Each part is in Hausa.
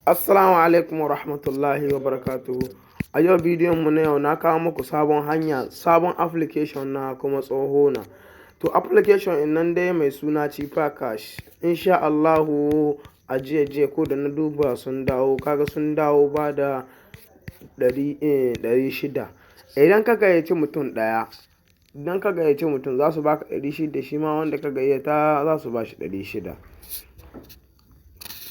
Assalamu alaikum wa rahmatullahi wa barakatuhu. A yau bidiyon mu na yau na kawo muku sabon hanya, sabon application na kuma tsoho na. To, application ɗin nan dai mai suna Chipper Cash. Insha Allahu, a jiya jiya ko da na duba sun dawo, kaga sun dawo ba da 600. Idan ka gayyaci mutum ɗaya, idan ka gayyaci mutum, za su baka 600, shi ma wanda ka gayyata za su ba shi 600.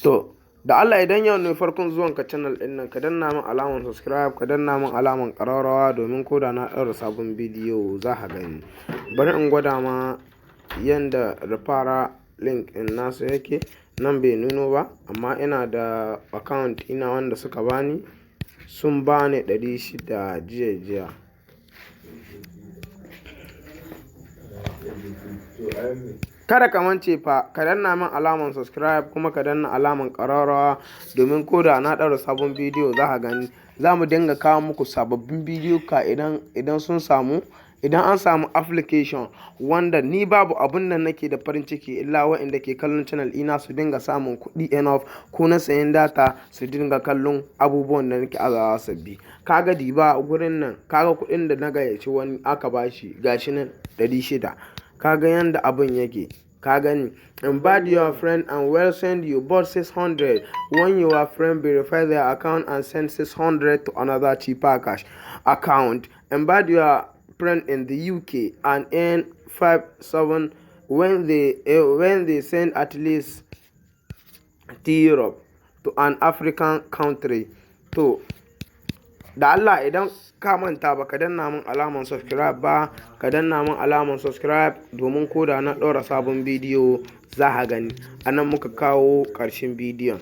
To, da Allah, idan yau ne farkon zuwan ka channel ɗin nan, ka danna min alamar subscribe, ka danna min alamar ƙararrawa, domin ko da na ɗaura sabon bidiyo za ka gani. Bari in gwada ma yanda referral link ɗin nasu yake. Nan bai nuno ba, amma ina da account ina wanda suka bani, sun bani 600 jiya jiya. Kada ka mance fa, ka danna min alamar subscribe kuma ka danna alamar ƙararrawa, domin ko da na ɗaura sabon bidiyo za ka gani. Za mu dinga kawo muku sababbin bidiyo ka idan sun samu, idan an samu application wanda ni babu abun da nake da farin ciki illa waɗanda ke kallon channel ina su dinga samun kuɗi enough ko na sayan data su dinga kallon abubuwan da nake azawa sabbi. Kaga, diba gurin nan, kaga kuɗin da na gayyaci wani aka bashi, gashi nan 600. Kaga yanda abun yake. Ka gani, "Invite your friend and we'll send you both 600 when your friend verify their account and send 600 to another Chipper Cash account. Invite your friend in the UK and earn 57 when they send at least to Europe to an African country." To, da Allah, idan ka manta ba ka danna min alamar subscribe ba, ka danna min alamar subscribe, domin ko da na ɗora sabon bidiyo za ka gani. A nan muka kawo ƙarshen bidiyon.